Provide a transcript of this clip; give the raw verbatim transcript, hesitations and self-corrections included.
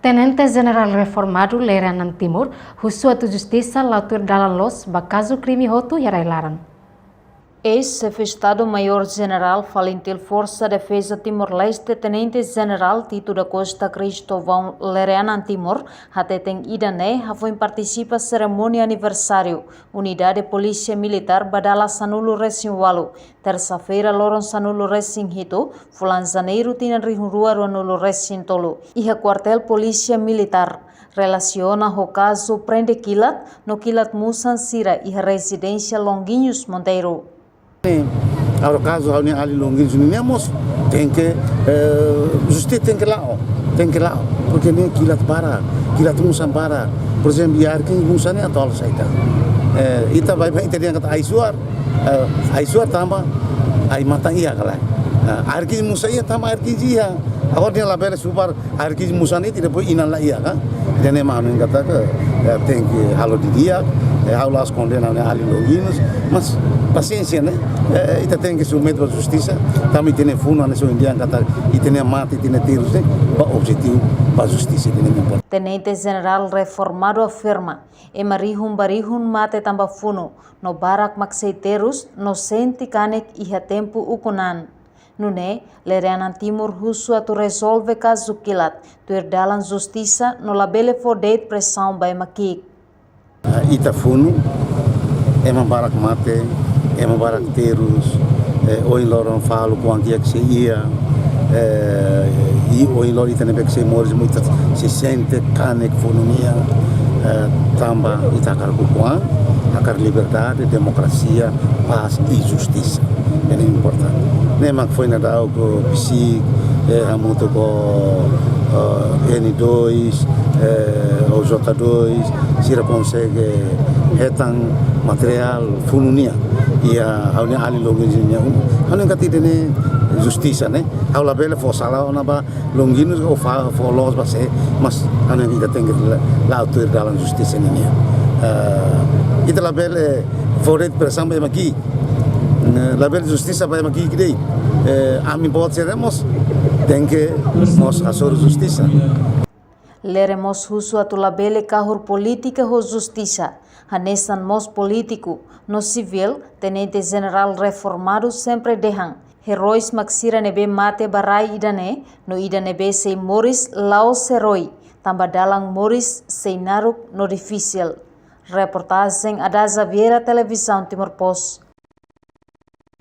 Tenente Jenerál Reformadu Lere Anan Timur husu atu justisa la'o tuir dalan loos ba kazu krime hotu iha rai-laran. Eis-Xefe Estadu Maiór Jenerál Falintil Forsa Defeza Timor-Leste, Tenente Jenerál Tito da Costa Cristóvão Lere Anan Timur, hateten ida-ne'e hafoin partisipa serimónia aniversáriu Unidade Polísia Militár ba dala sanulu-resin-ualu, tersa-feira loron sanulu-resin-hitu, fulan Janeiru tinan rihun rua ruanulu-resin-tolu, iha Kuartél Polísia Militár, relasiona ho kazu prende kilat no kilat musan sira iha rezidénsia Longuinhos Monteiro. Ne'e, agora kazu ha'u-nia alin Longuinhos nian mós tenke, eh, justisa tenke la'o, tenke la'o, porke ne'e kilat barak, kilat musan barak. Por ezemplu, iha Arkin musan ne'e atu halo saida? Eh, ita baibain ita dehan katak ai-suar, eh, ai-suar tanba ai-matan iha ka lae. Eh, Arkin musan iha tanba Arkin iha. Agora nia labele subar Arkin musan ne'e, depois inan la iha ka. Ida-ne'e mak ha'u hanoin katak, eh, tenke halo didi'ak, eh, ha'u la'ós kondena ha'u-nia alin Longuinhos, mas pasiénsia ne'e, eh, ita tenke submete ba justisa, tanba ita-nia funu hanesan ohin dehan katak, ita-nia mate, ita-nia terus ne'e, ba objetivu, ba justisa, ida-ne'e mak importante. Tenente Jenerál Reformadu afirma, ema rihun ba rihun mate tanba funu, no barak mak sei terus, no sente kanek iha tempu ukun an. Nune'e, Lere Anan Timur husu atu rezolve kazu kilat tuir dalan justisa no labele fó de'it presaun ba ema ki'ik. Ah, ita funu, ema barak mate, ema barak terus, eh, ohin loron falu kuandu kiak sei iha, eh, i ohin loron ita ne'ebé ke sei moris mós ita sei sente kanek funu nian, eh, tanba ita hakarak ukun an, hakarak liberdade, demokrasia, pás i justisa. Ne'e importante. Ne'e mak foin daudauk psi, eh, hamutuk ho, eh, N dois, eh, O J dois, sira konsege hetan materiál funu nian. Iha ha'u-nia alin Longuinhos nian. Ha'u hanoin katak ida-ne'e justisa ne'e. Ha'u labele fó sala ona ba Longuinhos ou fó, fó loos ba sé, mas ha'u hanoin ita tenke la, la'o tuir dalan justisa ninian. Eh, ita labele fó de'it presaun ba ema ki'ik. Eh, labele justisa ba ema ki'ik de'it. Eh, ami-boot sira mós tenke mós hasoru justisa. Lere mós husu atu labele kahur polítika ho justisa. Hanesan mós polítiku no sivíl, Tenente Jenerál Reformadu sempre dehan, heróis mak sira ne'ebé mate ba rai ida-ne'e, no ida ne'ebé sei moris la'ós herói, tanba dalan moris sei naruk no difisil. Reportajen Adaza Vieira, Televizaun Timor Post.